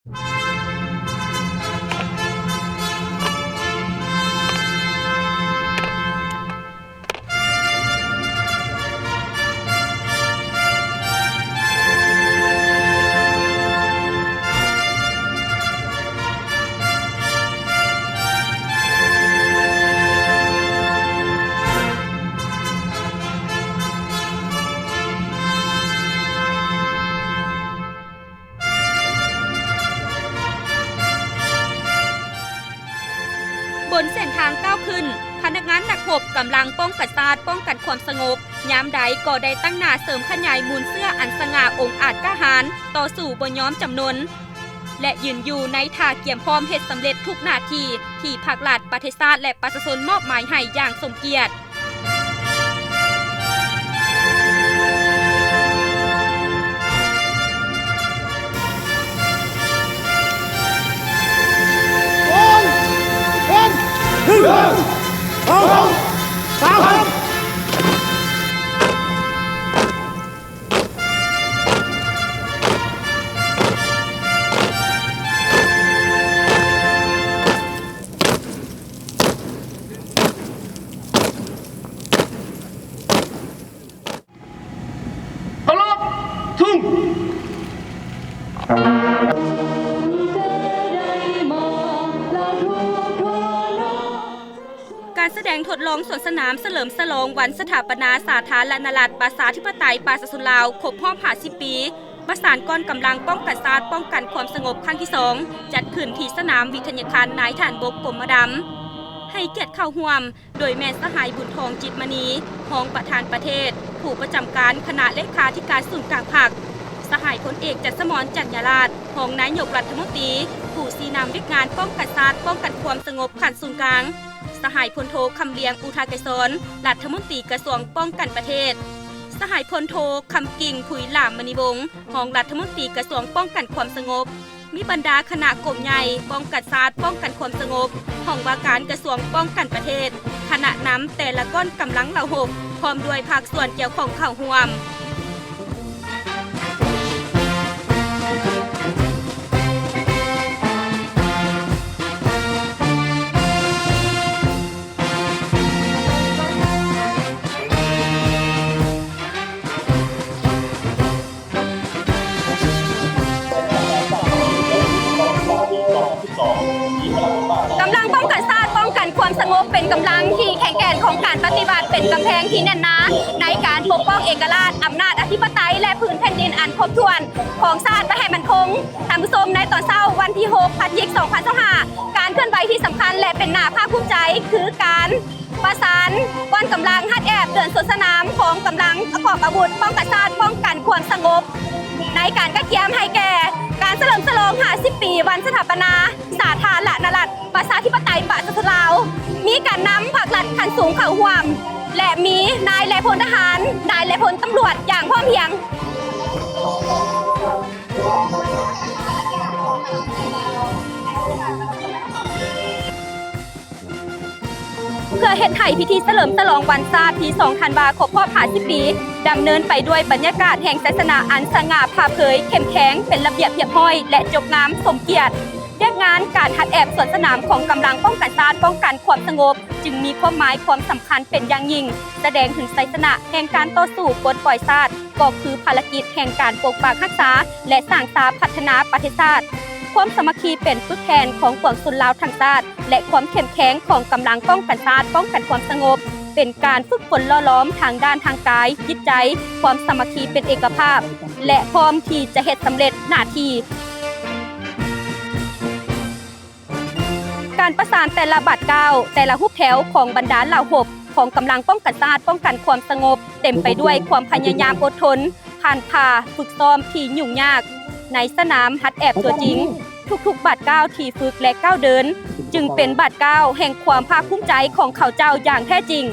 ບົນເສັ້ນທາງກ້າວຂຶ້ນ, ພະນັກງານນັກຮົບກຳລັງປ້ອງກັນຊາດ, ປ້ອງກັນຄວາມສະຫງົບ ຍາມໃດກໍໄດ້ຕັ້ງໜ້າເສີມຂະຫຍາຍມູນເຊື້ອອັນສະຫງ່າອົງອາດກ້າຫານ, ຕໍ່ສູ້ບໍ່ຍອມຈຳນົນ ແລະ ຢືນຢູ່ໃນທ່າກຽມພ້ອມເຮັດສຳເລັດທຸກໜ້າທີ່ ທີ່ພັກລັດ, ປະເທດຊາດ ແລະ ປະຊາຊົນມອບໝາຍໃຫ້ຢ່າງສົມກຽດ. ເຄົາລົບທຸງ! ການສະແດງທົດລອງສວນສະໜາມສະເຫຼີມສະຫຼອງວັນສະຖາປະນາສາທາລະນະລັດ ປະຊາທິປະໄຕ ປະຊາຊົນລາວ ຄົບຮອບຫ້າສິບປີ ປະສານກອງກຳລັງປ້ອງກັນຊາດ ປ້ອງກັນຄວາມສະຫງົບຄັ້ງທີສອງ ຈັດຂຶ້ນທີ່ສະໜາມວິທະຍາຄານນາຍທະຫານບົກກົມມະດຳ. ໃຫ້ກຽດເຂົ້າຮ່ວມ ໂດຍແມ່ນສະຫາຍ ບຸນທອງ ຈິດມະນີ ຮອງປະທານປະເທດ, ຜູ້ປະຈຳການຄະນະເລຂາທິການສູນກາງພັກ, ສະຫາຍ ພົນເອກ ຈັດສະໝອນ ຈັນຍາລາດ ຮອງນາຍົກລັດຖະມົນຕີ, ຜູ້ຊີ້ນຳວຽກງານປ້ອງກັນຊາດ, ປ້ອງກັນຄວາມສະຫງົບຂັ້ນສູນກາງ, ສະຫາຍ ພົນໂທ ຄຳລຽງ ອຸທາໄກສອນ ລັດຖະມົນຕີກະຊວງປ້ອງກັນປະເທດ, ສະຫາຍ ພົນໂທ ຄຳກິ່ງ ຜຸຍຫຼາມມະນີວົງ ຮອງລັດຖະມົນຕີກະຊວງປ້ອງກັນຄວາມສະຫງົບ. ມີບັນດາຄະນະກົມໃຫຍ່ປ້ອງກັນຊາດ, ປ້ອງກັນຄວາມສະຫງົບ, ຫ້ອງວ່າການກະຊວງປ້ອງກັນປະເທດ, ຄະນະນຳແຕ່ລະກ້ອນກຳລັງເຫຼົ່າຮົບ ພ້ອມດ້ວຍພາກສ່ວນກ່ຽວຂ້ອງເຂົ້າຮ່ວມ. ກຳລັງປ້ອງກັນຊາດ, ປ້ອງກັນຄວາມສະຫງົບ ເປັນກຳລັງທີ່ແຂງແກ່ນຂອງການປະຕິວັດ, ເປັນກຳແພງທີ່ແໜ້ນໜາໃນການປົກປ້ອງເອກະລາດ, ອຳນາດອະທິປະໄຕ ແລະ ພື້ນແຜ່ນດິນອັນຄົບຖ້ວນຂອງຊາດໄວ້ໃຫ້ໝັ້ນຄົງ. ທ່ານຜູ້ຊົມ, ໃນຕອນເຊົ້າວັນທີຫົກ ພະຈິກ ສອງພັນຊາວຫ້າ ການເຄື່ອນໄຫວທີ່ສຳຄັນ ແລະ ເປັນໜ້າພາກພູມໃຈ ຄືການ ປະສານກອງກຳລັງຮັດແອບເດີ່ນສວນສະໜາມຂອງກຳລັງປະກອບອາວຸດປ້ອງກັນຊາດ, ປ້ອງກັນຄວາມສະຫງົບ ໃນການກະກຽມໃຫ້ແກ່ການສະເຫຼີມສະຫຼອງຫ້າສິບປີວັນສະຖາປະນາສາທາລະນະລັດ ປະຊາທິປະໄຕ ປະຊາຊົນລາວ. ມີການນຳພັກລັດຂັ້ນສູງເຂົ້າຮ່ວມ ແລະ ມີນາຍ ແລະ ພົນທະຫານ, ນາຍ ແລະ ພົນຕຳຫຼວດຢ່າງພ້ອມພຽງ. ເພື່ອເຮັດໃຫ້ພິທີສະເຫຼີມສະຫຼອງວັນຊາດທີສອງທັນວາ ຄົບຮອບຫ້າສິບປີ ດຳເນີນໄປດ້ວຍບັນຍາກາດແຫ່ງໄຊຊະນະອັນສະຫງ່າຜ່າເຜີຍ, ເຂັ້ມແຂງ, ເປັນລະບຽບຮຽບຮ້ອຍ ແລະ ຈົບງາມສົມກຽດ. ວຽກງານການຮັດແອບສວນສະໜາມຂອງກຳລັງປ້ອງກັນຊາດ, ປ້ອງກັນຄວາມສະຫງົບ ຈຶ່ງມີຄວາມໝາຍຄວາມສຳຄັນເປັນຢ່າງຍິ່ງ, ສະແດງເຖິງໄຊຊະນະແຫ່ງການຕໍ່ສູ້ປົດປ່ອຍຊາດ ກໍຄືພາລະກິດແຫ່ງການປົກປັກຮັກສາ ແລະ ສ້າງສາພັດທະນາປະເທດຊາດ. ຄວາມສາມັກຄີເປັນປຶກແຜ່ນຂອງປວງຊົນລາວທັງຊາດ ແລະ ຄວາມເຂັ້ມແຂງຂອງກຳລັງປ້ອງກັນຊາດ, ປ້ອງກັນຄວາມສະຫງົບ ເປັນການຝຶກຝົນຫຼໍ່ຫຼອມທາງດ້ານທາງກາຍ, ຈິດໃຈ, ຄວາມສາມັກຄີເປັນເອກະພາບ ແລະ ພ້ອມທີ່ຈະເຮັດສຳເລັດໜ້າທີ່. ການປະສານແຕ່ລະບາດກ້າວ, ແຕ່ລະຮູບແຖວຂອງບັນດາເຫຼົ່າຮົບຂອງກຳລັງປ້ອງກັນຊາດ, ປ້ອງກັນຄວາມສະຫງົບ ເຕັມໄປດ້ວຍຄວາມພະຍາຍາມອົດທົນ, ຜ່ານຜ່າຝຶກຊ້ອມທີ່ຫຍຸ້ງຍາກ. ໃນສະໜາມຫັດແອບຕົວຈິງ, ທຸກໆບາດກ້າວທີ່ຝຶກ ແລະ ກ້າວເດີນ ຈຶ່ງເປັນບາດກ້າວແຫ່ງຄວາມພາກພູມໃຈຂອງເຂົາເຈົ້າຢ່າງແທ້ຈິງ.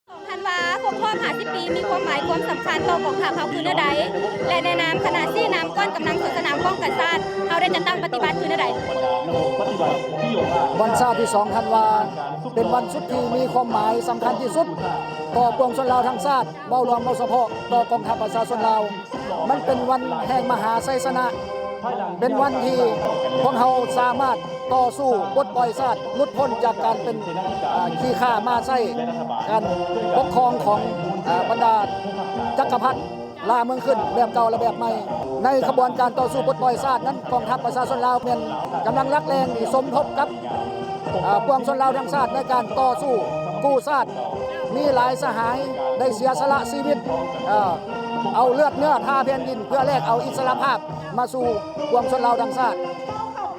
ສອງທັນວາ ຄົບຮອບຫ້າສິບປີ ມີຄວາມໝາຍຄວາມສຳຄັນຕໍ່ກອງທັບເຮົາຄືແນວໃດ ແລະ ໃນນາມຄະນະຊີ້ນຳກອງກຳລັງສວນສະໜາມປ້ອງກັນຊາດ ເຮົາໄດ້ຈັດຕັ້ງປະຕິບັດຄືແນວໃດ? ວັນຊາດທີສອງທັນວາ ເປັນວັນສຸດທີ່ມີຄວາມໝາຍສຳຄັນທີ່ສຸດຕໍ່ປວງຊົນລາວທັງຊາດ, ເວົ້າລວມ, ເວົ້າສະເພາະຕໍ່ກອງທັບປະຊາຊົນລາວ. ມັນເປັນວັນແຫ່ງມະຫາໄຊຊະນະ ເປັນວັນທີ່ພວກເຮົາສາມາດຕໍ່ສູ້ປົດປ່ອຍຊາດ ຫຼຸດພົ້ນຈາກການເປັນ ອາ ຂີ້ຂ້າມ້າໃຊ້ການປົກຄອງຂອງ ອາ ບັນດາຈັກກະພັດ ລ່າເມືອງຂຶ້ນແບບເກົ່າ ແລະ ແບບໃໝ່. ໃນຂະບວນການຕໍ່ສູ້ປົດປ່ອຍຊາດນັ້ນ ກອງທັບປະຊາຊົນລາວແມ່ນກຳລັງຫຼັກແຫຼ່ງທີ່ສົມທົບກັບ ອາ ປວງຊົນລາວທັງຊາດໃນການຕໍ່ສູ້ກູ້ຊາດ. ມີຫຼາຍສະຫາຍໄດ້ເສຍສະຫຼະຊີວິດ ເອົາເລືອດເນື້ອທາແຜ່ນດິນ ເພື່ອແລກເອົາອິດສະຫຼະພາບມາສູ່ປວງຊົນລາວທັງຊາດ.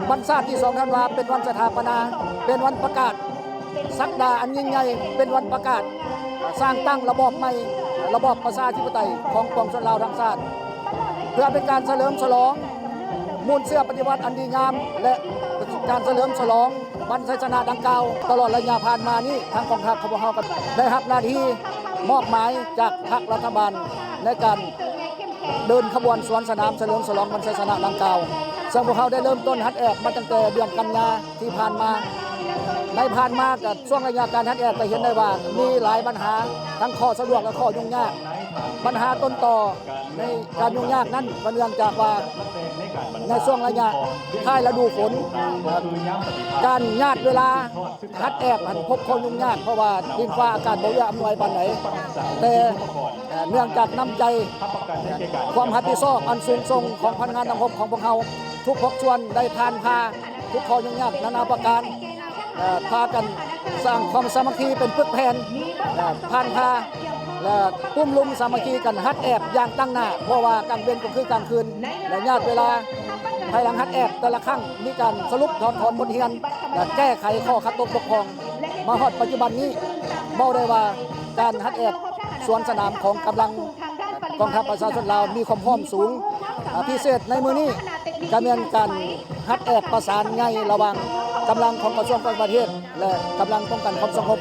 ວັນຊາດທີສອງທັນວາ ເປັນວັນສະຖາປະນາ ເປັນວັນປະກາດ ສັກດາອັນຍິ່ງໃຫຍ່ ເປັນວັນປະກາດສ້າງຕັ້ງລະບອບໃໝ່ ລະບອບປະຊາທິປະໄຕຂອງປວງຊົນລາວທັງຊາດ ເພື່ອເປັນການສະເຫຼີມສະຫຼອງມູນເຊື້ອປະຕິວັດອັນດີງາມ ແລະ ເປັນການສະເຫຼີມສະຫຼອງວັນໄຊຊະນະດັ່ງກ່າວ. ຕະຫຼອດໄລຍະຜ່ານມານີ້ ທາງກອງທັບຂອງພວກເຮົາກໍໄດ້ຮັບໜ້າທີ່ມອບໝາຍຈາກພັກລັດຖະບານໃນການ ເດີນຂະບວນສວນສະໜາມສະເຫຼີມສະຫຼອງວັນໄຊຊະນະດັ່ງກ່າວ, ເຊິ່ງພວກເຮົາໄດ້ເລີ່ມຕົ້ນຮັດແອບມາຕັ້ງແຕ່ເດືອນກັນຍາທີ່ຜ່ານມາ. ໃນຜ່ານມາກໍຊ່ວງໄລຍະການຮັດແອບກໍເຫັນໄດ້ວ່າມີຫຼາຍບັນຫາ ທັງຂໍ້ສະດວກ ແລະ ຂໍ້ຫຍຸ້ງຍາກ. ບັນຫາຕົ້ນຕໍໃນການຫຍຸ້ງຍາກນັ້ນກໍເນື່ອງຈາກວ່າ ໃນຊ່ວງໄລຍະທ້າຍລະດູຝົນ ການຍາດເວລາ ຮັດແອບຫັ້ນພົບຄວາມຫຍຸ້ງຍາກ ເພາະວ່າດິນຟ້າອາກາດບໍ່ເອື້ອອຳນວຍປານໃດ, ແຕ່ ເອີ່ ເນື່ອງຈາກນ້ຳໃຈ ຄວາມຮັບຜິດຊອບອັນສູງສົ່ງຂອງພະນັກງານນັກຮົບຂອງພວກເຮົາ ທຸກພາກສ່ວນໄດ້ຜ່ານຜ່າທຸກຂໍ້ຫຍຸ້ງຍາກນານາປະການ, ເອີ່ ພາກັນສ້າງຄວາມສາມັກຄີເປັນປຶກແຜ່ນ, ເອີ່ ຜ່ານຜ່າ ແລະ ປຸ້ມລຸມສາມັກຄີກັນຮັດແອບຢ່າງຕັ້ງໜ້າ ບໍ່ວ່າກາງເວັນກໍຄືກາງຄືນ ແລະ ຍາດເວລາ ພາຍຫຼັງຮັດແອບແຕ່ລະຄັ້ງ ມີການສະຫຼຸບຖອດຖອນບົດຮຽນ ແລະ ແກ້ໄຂຂໍ້ຂັດຕົກບົກຜ່ອງ. ມາຮອດປັດຈຸບັນນີ້ ເວົ້າໄດ້ວ່າການຮັດແອບສວນສະໜາມຂອງກຳລັງກອງທັບປະຊາຊົນລາວມີຄວາມພ້ອມສູງ. ອາ ພິເສດໃນມື້ນີ້ກະແມ່ນການຮັດແອບປະສານໃຫຍ່ລະຫວ່າງກຳລັງຂອງກະຊວງການຕ່າງປະເທດ ແລະ ກຳລັງປ້ອງກັນຄວາມສະຫງົບ.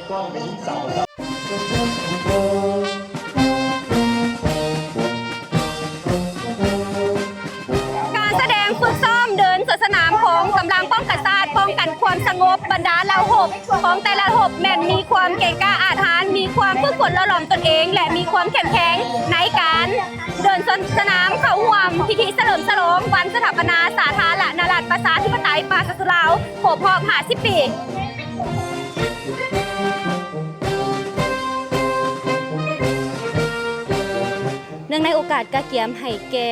ການສະແດງຝຶກຊ້ອມເດີນສວນສະໜາມຂອງກຳລັງປ້ອງກັນຊາດ ປ້ອງກັນຄວາມສະຫງົບ ບັນດາເຫຼົ່າຮົບຂອງແຕ່ລະຮົບ ແມ່ນມີຄວາມເກັ່ງກ້າອາດຫານ, ມີຄວາມຝຶກຝົນຫຼໍ່ຫຼອມຕົນເອງ ແລະ ມີຄວາມເຂັ້ມແຂງໃນການເດີນສວນສະໜາມເຂົ້າຮ່ວມພິທີສະເຫຼີມສະຫຼອງວັນສະຖາປະນາສາທາລະນະລັດ ປະຊາທິປະໄຕ ປະຊາຊົນລາວ ຄົບຮອບຫ້າສິບປີ. ເນື່ອງໃນໂອກາດກະກຽມໃຫ້ແກ່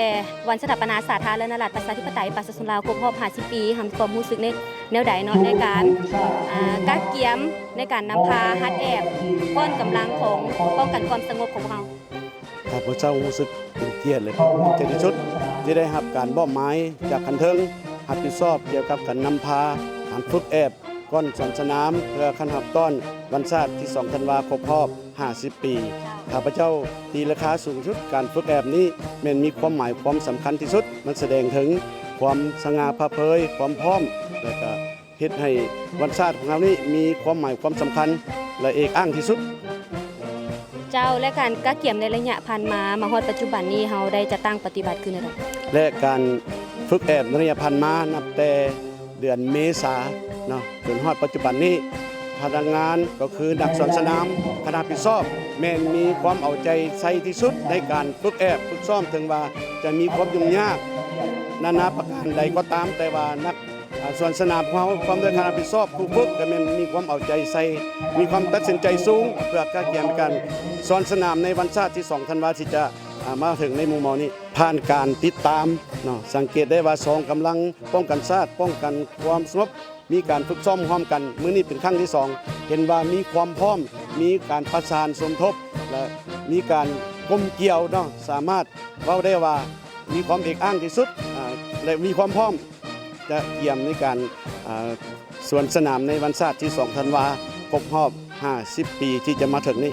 ວັນສະຖາປະນາສາທາລະນະລັດ ປະຊາທິປະໄຕ ປະຊາຊົນລາວ ຄົບຮອບຫ້າສິບປີ ທ່ານມີຄວາມຮູ້ສຶກແນວໃດເນາະ ໃນການ ອາ ກະກຽມໃນການນຳພາຮັດແອບກ້ອນກຳລັງຂອງປ້ອງກັນຄວາມສະຫງົບຂອງພວກເຮົາ? ຂ້າພະເຈົ້າຮູ້ສຶກເປັນກຽດ ແລະ ພາກພູມໃຈທີ່ສຸດ ທີ່ໄດ້ຮັບການມອບໝາຍຈາກຂັ້ນເທິງ ຮັບຜິດຊອບກ່ຽວກັບການນຳພາການຝຶກແອບ ກ່ອນສວນສະໜາມ ເພື່ອຄັນຮັບຕ້ອນວັນຊາດທີສອງທັນວາ ຄົບຮອບຫ້າສິບປີ. ຂ້າພະເຈົ້າຕີລາຄາສູງທີ່ສຸດ ການຝຶກແອບນີ້ແມ່ນມີຄວາມໝາຍຄວາມສຳຄັນທີ່ສຸດ. ມັນສະແດງເຖິງຄວາມສະຫງ່າຜ່າເຜີຍ, ຄວາມພ້ອມ ແລະ ກະເຮັດໃຫ້ວັນຊາດຂອງເຮົານີ້ມີຄວາມໝາຍຄວາມສຳຄັນ ແລະ ເອກອ້າງທີ່ສຸດ. ເຈົ້າ ແລະ ການກະກຽມໃນໄລຍະຜ່ານມາ ມາຮອດປັດຈຸບັນນີ້ ເຮົາໄດ້ຈັດຕັ້ງປະຕິບັດຄືແນວໃດ? ແລະ ການຝຶກແອບໃນໄລຍະຜ່ານມາ ນັບແຕ່ເດືອນເມສາເນາະ ຈົນຮອດປັດຈຸບັນນີ້ ພະນັກງານກໍຄືນັກສວນສະໜາມ ຄະນະຮັບຜິດຊອບ ແມ່ນມີຄວາມເອົາໃຈໃສ່ທີ່ສຸດໃນການຝຶກແອບຝຶກຊ້ອມ ເຖິງວ່າຈະມີຄວາມຫຍຸ້ງຍາກນານາປະການໃດກໍຕາມ ແຕ່ວ່ານັກ ອາ ສວນສະໜາມຂອງເຮົາ ພ້ອມດ້ວຍຄະນະຮັບຜິດຊອບຜູ້ຝຶກ ກໍແມ່ນມີຄວາມເອົາໃຈໃສ່ ມີຄວາມຕັດສິນໃຈສູງ ເພື່ອກະກຽມການສວນສະໜາມໃນວັນຊາດທີສອງທັນວາ ທີ່ຈະ ອາ ມາເຖິງໃນມຸມມານີ້. ຜ່ານການຕິດຕາມເນາະ ສັງເກດໄດ້ວ່າສອງກຳລັງປ້ອງກັນຊາດ ປ້ອງກັນຄວາມສະຫງົບ ມີການຝຶກຊ້ອມຮ່ວມກັນ ມື້ນີ້ເປັນຄັ້ງທີສອງ ເຫັນວ່າມີຄວາມພ້ອມ ມີການປະສານສົມທົບ ແລະ ມີການກົມກຽວເນາະ ສາມາດເວົ້າໄດ້ວ່າມີຄວາມເອກອ້າງທີ່ສຸດ ອາ ແລະ ມີຄວາມພ້ອມ ກະກຽມໃນການ ອາ ສວນສະໜາມໃນວັນຊາດທີສອງທັນວາ ຄົບຮອບຫ້າສິບປີທີ່ຈະມາເຖິງນີ້.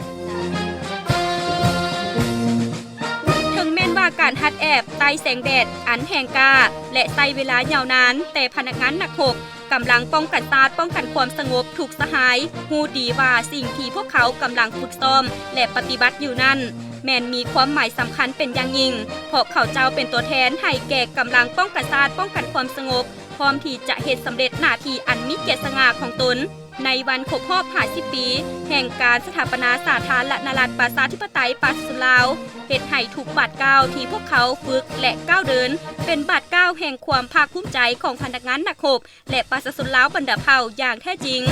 ເຖິງແມ່ນວ່າການຮັດແອບໃຕ້ແສງແດດອັນແຮງກ້າ ແລະ ໃຊ້ເວລາຍາວນານ, ແຕ່ພະນັກງານນັກຮົບ ກຳລັງປ້ອງກັນຊາດ ປ້ອງກັນຄວາມສະຫງົບທຸກສະຫາຍ ຮູ້ດີວ່າສິ່ງທີ່ພວກເຂົາກຳລັງຝຶກຊ້ອມ ແລະ ປະຕິບັດຢູ່ນັ້ນ ແມ່ນມີຄວາມໝາຍສຳຄັນເປັນຢ່າງຍິ່ງ, ເພາະເຂົາເຈົ້າເປັນຕົວແທນໃຫ້ແກ່ກຳລັງປ້ອງກັນຊາດ ປ້ອງກັນຄວາມສະຫງົບ ພ້ອມທີ່ຈະເຮັດສຳເລັດໜ້າທີ່ອັນມີກຽດສະຫງ່າຂອງຕົນ. ໃນວັນຄົບຮອບຫ້າສິບປີ ແຫ່ງການສະຖາປະນາສາທາລະນະລັດ ປະຊາທິປະໄຕ ປະຊາຊົນລາວ ເຮັດໃຫ້ທຸກບາດກ້າວທີ່ພວກເຂົາຝຶກ ແລະ ກ້າວເດີນ ເປັນບາດກ້າວແຫ່ງຄວາມພາກພູມໃຈຂອງພະນັກງານນັກຮົບ ແລະ ປະຊາຊົນລາວບັນດາເຜົ່າຢ່າງແທ້ຈິງ.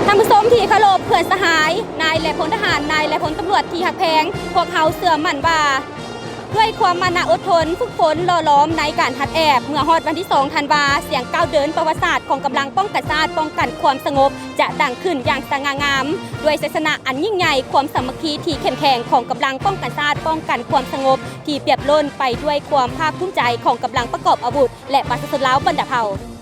ທ່ານຜູ້ຊົມທີ່ເຄົາລົບ, ເພື່ອນສະຫາຍ, ນາຍ ແລະ ພົນທະຫານ, ນາຍ ແລະ ພົນຕຳຫຼວດທີ່ຮັກແພງ, ພວກເຮົາເຊື່ອໝັ້ນວ່າ ດ້ວຍຄວາມມານະອົດທົນ, ຝຶກຝົນ, ຫຼໍ່ຫຼອມໃນການຮັບແອບ, ເມື່ອຮອດວັນທີສອງທັນວາ, ສຽງກ້າວເດີນປະຫວັດສາດຂອງກຳລັງປ້ອງກັນຊາດ ປ້ອງກັນຄວາມສະຫງົບ ຈະດັງຂຶ້ນຢ່າງສະຫງ່າງາມ ດ້ວຍໄຊຊະນະອັນຍິ່ງໃຫຍ່, ຄວາມສາມັກຄີທີ່ເຂັ້ມແຂງຂອງກຳລັງປ້ອງກັນຊາດ ປ້ອງກັນຄວາມສະຫງົບ ທີ່ປຽບລົ້ນໄປດ້ວຍຄວາມພາກພູມໃຈຂອງກຳລັງປະກອບອາວຸດ ແລະ ປະຊາຊົນລາວບັນດາເຜົ່າ.